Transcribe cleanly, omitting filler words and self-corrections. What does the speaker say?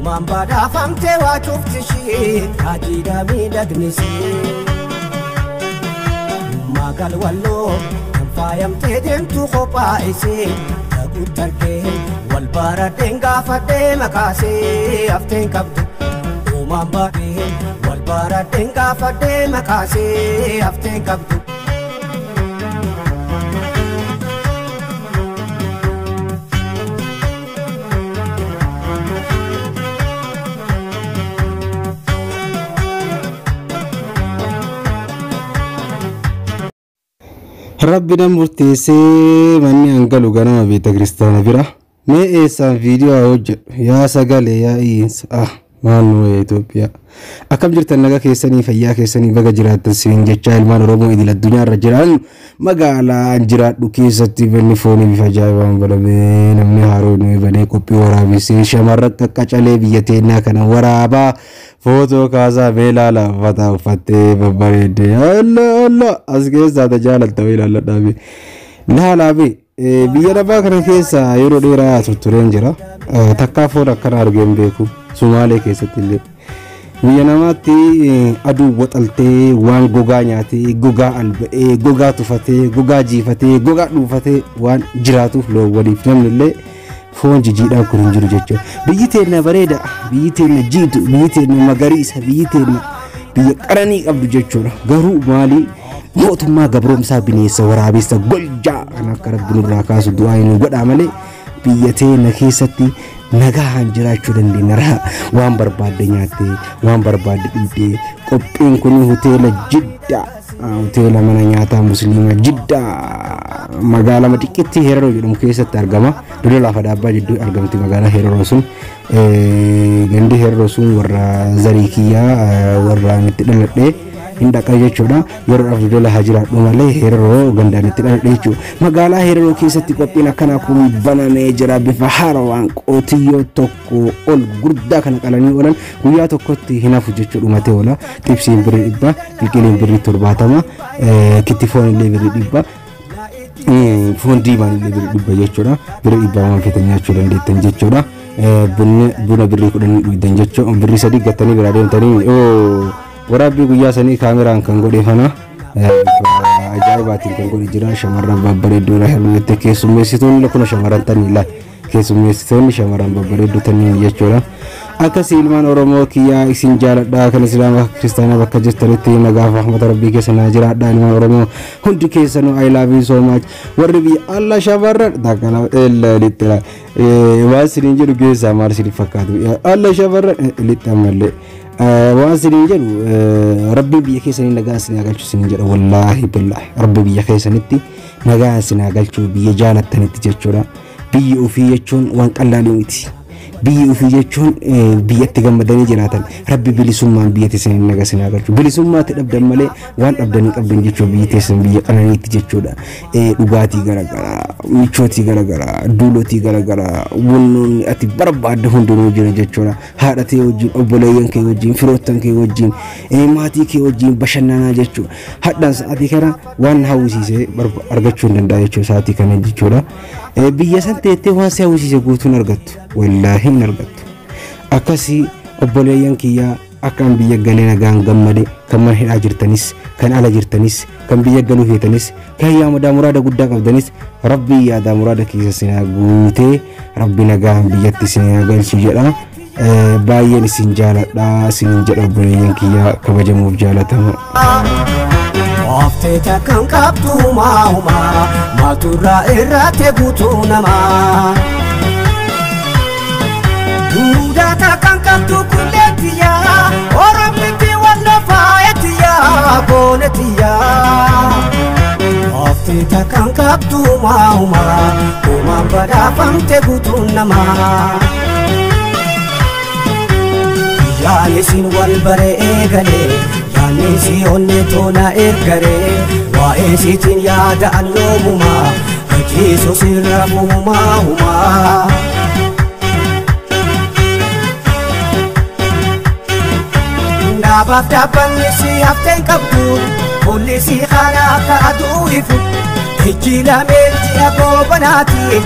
Uumaan badhaafamtee waa cufti ishee ajiidha miidhagnisee. Magal walloo kan faayamtee deemtu kophaa isee taguutarkee wal baradheen gaafadhee makaasee hafteen qabdu. Uumaan baadhee wal baradheen gaafadhee makaasee hafteen qabdu. Rabbi nan murteessee manni hangalu ganama beeta kiristaana bira. Mee eessaan viidiyoo haa hojjedhu yaa sagalee yaa iyyiinsa ah maal nu wayya Itoophiyaa. Akkam jirtan nagaa keessanii fayyaa keessanii baga jiraattan siin jechaa ilmaan Oromoo idil addunyaa irra jiran magaalaa jiraadhu keessatti banni foonii bifa ajaa'ibaan banamee namni haaroo nu banee qophii waraabessee shamarran qaqqacalee biyya teennaa kana waraabaa footoo kaasaa mee ilaala uffata uffattee babbareeddee alla alla as keessaa tajaajilta wayii ilaalladhaa bee laalaa bee biyya lafaa kana keessa yeroo dheeraa turtureen jira takkaa foon akkana argee hin beeku Sumaalee keessatti illee. Biyya namaatti aduu waxaltee waan gogaa nyaatee gogaa alba'ee gogaa tufatee gogaa jiifatee gogaa dhuunfatee waan jiraatuuf loowwaniif namni illee foon jijiidhaan kun hin jiru jechuudha. Biyyi teenna bareeda, biyyi teenna jiitu, biyyi teenna magariisa, biyyi teenna biyya qaranii qabdu jechuudha. Garuu maali mootummaa gabroomsaa bineensa waraabessa goljaa kan akka rabbi nurraa kaasu du'aa hin godhaa malee biyya teenna keessatti nagaan jiraachuu dandeenya. Waan barbaadde nyaattee, waan barbaadde dhugdee qophiin kun hoteela Jiddaa, hoteela mana nyaataa musliimaa Jiddaa magaalaa Madiqitti Hereroo jedhamu keessatti argama. Dodolaa fi Adaabbaa jidduu argamti magaalaa Hereroo sun. Gandi Hereroo sun warra zarii kiyyaa warra itti dhaladhee hin dhaqa jechuudha. Yeroodhaaf Dodola haa jiraadhu malee Hereroo gandaan itti dhaladhe jechuudha. Magaalaa Hereroo keessatti qophiin akkanaa kun banamee jira bifa haarawaan qotiyyoo tokko ol guddaa kana qalanii oolan guyyaa tokkotti hin hafu jechuudha dhumatee oola. Xibsiin birrii 100, qilqiliin birrii 70, kittifoon illee birrii 100. Foon diimaan illee birrii 100 jechuudha. Birrii 100 waan feetan nyaachuu dandeettan jechuudha. Buna birrii 10 dhugdan jechuudha. Birrii 3 gattanii biraa deemtanii waraabbii guyyaa sanii kaameraan kan godhe kana ajaa'ibaatiin kan godhe jira. Shamarran babbareedduu heerumte keessummeessitoonni kun shamarran tanii laal keessummeessitoonni shamarran babbareedduu tanii jechuudha. Akkasii ilmaan Oromoo kiyyaa isin jaaladha kan Islaama kiristaanaa bakka jirtanitti nagaaf rahmata rabbii keessa naa jiraadha ilmaan Oromoo hundi keessanuu I love you so much warri biyya alla shamarran takkana ella lixxira waan isiniin jedhu keessaa maal isin fakkaatu alla shamarran lixxa ammallee waan isiniin jedhu rabbi biyya keessanii nagaa isin haa galchu isiniin jedha wallaahi billaahi rabbi biyya keessanitti nagaa isin haa galchu biyya jaalattanitti jechuudha biyyi ofii jechuun waan qallaalii miti. Biyyi ofii jechuun biyyatti gammadanii jiraatan rabbi bilisummaan biyya teessanii nagaa isin haa galchu bilisummaatti dhabdan malee waan dhabdanii qabdan jechuudha biyyi teessan biyya qananiitti jechuudha dhugaatii garaagaraa michootii garaagaraa duulotii garaagaraa wannoonni ati barbaadde hundinuu jira jechuudha haadha tee wajjin obboleeyyan kee wajjin firoottan kee wajjin maatii kee wajjin bashannanaa jechuudha hadhaan sa'aatii kana waan hawwisiisee argachuu hin danda'a jechuudha sa'aatii kana jechuudha biyya san teettee waan si hawwisiise guutuun argattu wallaahi hin argattu. Akkasii obboleeyyan kiyyaa akkaan biyya galee nagaan gammade kan mana hidhaa jirtanis kan ala jirtanis kan biyya galuu feetanis kan yaadaa muraada guddaa qabdanis rabbi yaadaa muraada keessa sinaa guutee rabbi nagaan biyyatti sinaa galchu jedha. Baay'een isin jaaladha isinin jedha obboleeyyan kiyyaa kabajamuuf jaalatama. Oftee takkan qabdu maahumaa maalturraa irratti guutuu namaa. Duudhaa takkan qabdu kulleettiyaa Oromnitti walloo faayettiyaa boonettiyaa. Oftee takkan qabdu maahumaa uumaan badhaafamte guutuu namaa. Yaani isin wal bare eegalee yaanni si onne toona ergaree waa'ee sitiin yaada annoomumaa gachiisu sirra fuumaa humaa. Dhaabaaf dhaabbanni si hafteen qabdu fuulli si kana akka aduu ifu ijji lameen ji'a goobanaati